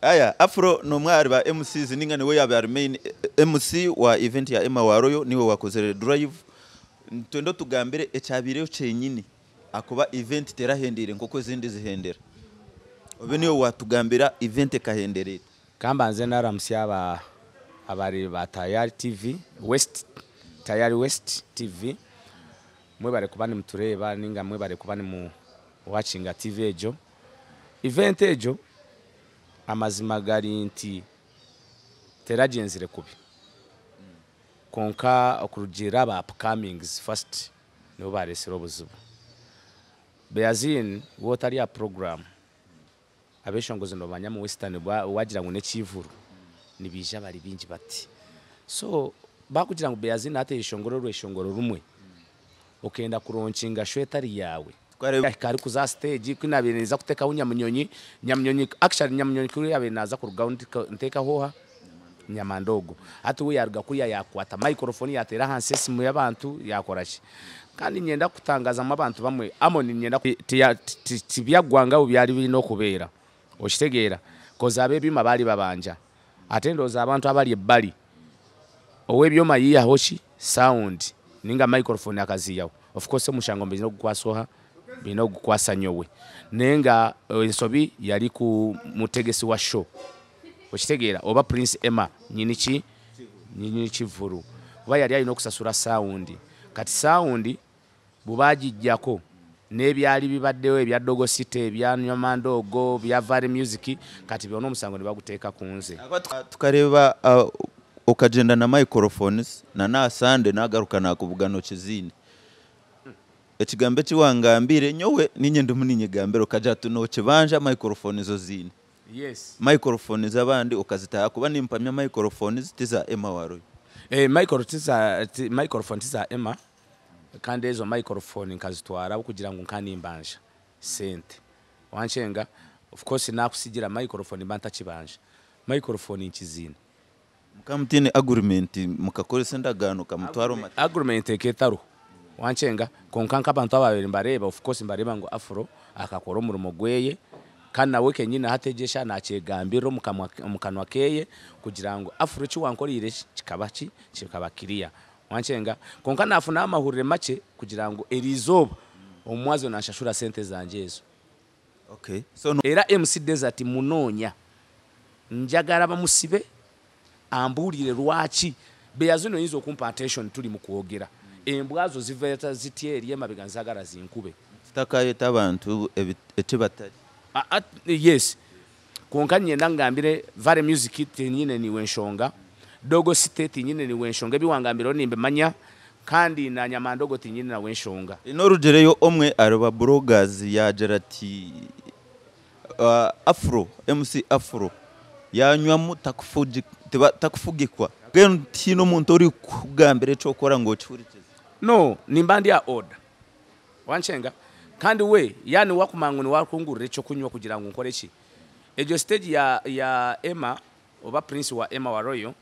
Aya, Afro n'omwe ahari ba MCs ninga niwe yaaba ari main MC wa event ya Emma wa Royal niwe wakozire drive. Nitwenda otugambire ekyabaireho kyenyini ahakuba event terahendeire nk'oku ezindi zihendera. Obe niiwe watugambira event ekahendera eta? Kambanze naramutsya aba abari ba Tayari TV West, Tayari West TV, mwebare kuba nimutureeba ninga mwebare kuba nimu watchinga TV egyo. Event egyo amazima gari nti teragyenzire kubi kwonka okurugiirira aba upcomings first nibo baresire obuzibu. Beazin waaba otari aha program abeshongozi nobamanya omu western wagira ngu nekyivuru nibaija bari bingi bati so bakugira ngu Beazin hati ayeshongore orweshongoro rumwe okenda kuronkinga show etari yaawe. Yahika arikuza aha stage ku nabaire ninza kutekaho Nyamunyonyi, Nyamunyonyi actually Nyamunyonyi ku yabaire naza kurugaho ntekaho oha? Nyamanda ogu. Hati we yaruga kuriya yakwata microphone yateera ahansi esimu y'abantu yakora ki? Kandi niinyenda kutangazamu abantu bamwe, Amon niinyenda tibyagwa nga obu byari biine okubeera, okitegeera? Coz ab'ebyoma baari babanja. Ate ndowooza abantu abari ebbali, ow'ebyoma yaihaho ki? Sound ninga microphone akaziihaho. Of course omushango baine kugukwasa oha? Baine kugukwasa nyowe. Naye ensobi yari ku mutegesi wa show, okitegeera? Oba Prince Emma nyini ki? Nyini kivuru. Kuba yari aine okusasura sound. Kati sound bwebagijjako n'ebyari bibaddeho ebya Dogo City, ebya Nyamanda ogo, ebya Valley Music, kati byona omusango nibaguteeka ku nze. Tukareeba okagyenda na microphones na n'aha Sunday nagaruka nakubugana okiziine. Ekigambo eki wangambire nyowe niinye ndimu niinyegambira okagira oti nokibanja microphones oziine. Yes. Microphones abandi okazita ahakuba nimpamya microphones tiza Emma Waroyo. Micro tiza, microphone tiza Emma kandi ezo microphone nkazitwara ahabw'okugira ngu nka nimbanja sente. Wankyenga? Of course nakusigira microphone nimba ntakibanja. Microphone nkiziine. Mukaba mutaine agreement mukakoresa endagaano okamutwara omu mateeka? Agreement ekaba etariho. Wankyenga? Kwonka nk'abantu ababaire nibareeba of course nibareeba ngu Afro akakora omurimo gweye kandi nawe kenyini hati egi eshaaha nakyegambirira omu kanwa keye kugira ngu Afro eki wankoreire kikaba ki? Kikaba clear. Wankyenga? Kwonka nafuna amahurire makye kugira ngu eriizooba omumwazyo nanshashura sente zangye ezo. Okay. So no. Era MC Desert munoonya njagara bamusibe ambuurire lwaki Beyazino oyinza okumpa attention turi mukwogera embwa zo ziva zitya eri emabega nzagara zinkube. Tutakayeta abantu eki batari. Yes kwonka niinyenda ngambire Valley Music tinyine niiwe nshonga, Dogo City tinyine niiwe nshonga ebi wangambireho nimbimanya kandi na Nyamandogo tinyine nawe nshonga. N'orugireyo omwe ahari ba bloggers yaagira ati Afro, MC Afro yaanywamu takufugikwa. Mbwenu tihaine omuntu orikukugambira eki okora ngu okihurikize? No, nimba ndi aha order. Wankyenga? Kandi we yaaba niwe akumanya ngu niwe arikungurira eky'okunywa kugira ngu nkore ki? Egyo stage ya ya Emma oba Prince wa Emma wa Royal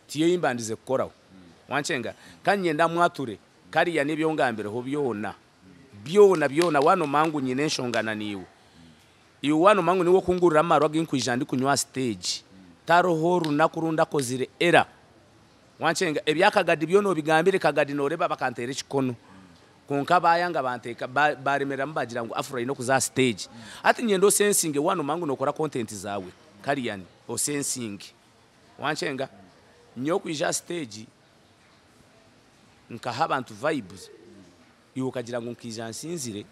tiyo ei mbandize kukoraho. Wankyenga? Kandi niinyenda mwature kariya n'ebi ongambireho byona. Byona byona waaba noomanya ngu nyine enshonga na naiwe, iwe waaba noomanya ngu niiwe okungurira amarwa agu nkwija ndikunywa aha stage, tariho runaku oru ndakozire error. Wankyenga? Ebya Kagadi byona obigambire, Kagadi nooreeba bakanteera ekikono. Kwonka baayanga banteeka, baaremereramu baagira ngu Afro aine okuza aha stage. Hati niinyenda osensinge waaba noomanya ngu nookora content zaawe, Kariani, osensinge. Wankyenga? Nyowe kwija aha stage nkaha abantu vibes, iwe okagira ngu nkaija nsinzire,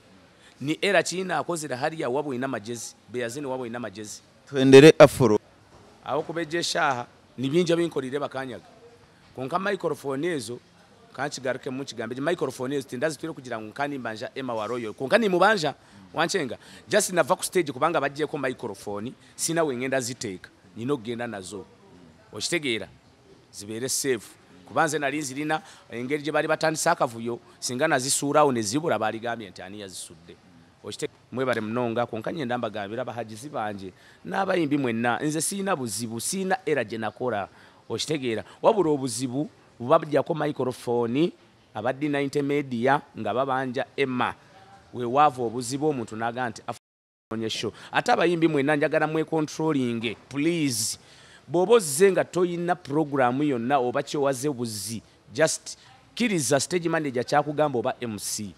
ni error ki ei naakozire hariya waaba oine amagyezi, Beyazini waaba oine amagyezi. Tuhendere Afro. Ahabw'okuba egyo eshaaha ni bingi ebi nkoreire bakanyaga. Kwonka microphone ezo, ka nkigarukemu nkigambe gye, microphone ezo tindazitwire kugira ngu nka nimbanja Emma wa Royal. Kwonka nimubanja, wankyenga? Just nava ku stage kubanga bagyeko microphone, siine ahu ngenda ziteeka, nyine okugenda nazo. Okitegeera? Zibeere safe. Kuba nze nari nzirina, engeri gye bari batandise akavuyo, singa nazisuura aho nizibura, baarigambye nti ani yazisudde. Okitegeera? Mwebare munonga, kwonka nyenda mbagambire abahagizi bangye n'abayimbi mwena, nze siina buzibu, siina error gye nakora, okitegeera? Wabura obuzibu bubagyako microphone aba D90 Media nga babanja Emma, wewaava obuzibu omuntu nagamba nti. oyonoonye show. Ate abayimbi mwenna, njagala mwecontrollinge, please. Bw'oba ozze nga toyina programu yonna oba kyowaze buzi, just kkiriza stage manager kyakugamba oba MC,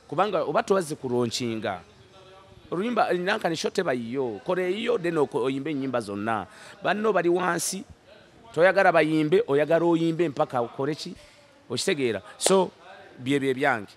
kubanga oba towazze kulaunchinga oluyimba nankani, show teba yiyo. Kola eyiyo, then oyimbe ennyimba zonna. Banno bali wansi, toyagala bayimbe, oyagala oyimbe mpaka okole ki, okitegeera? So byebyo ebyange.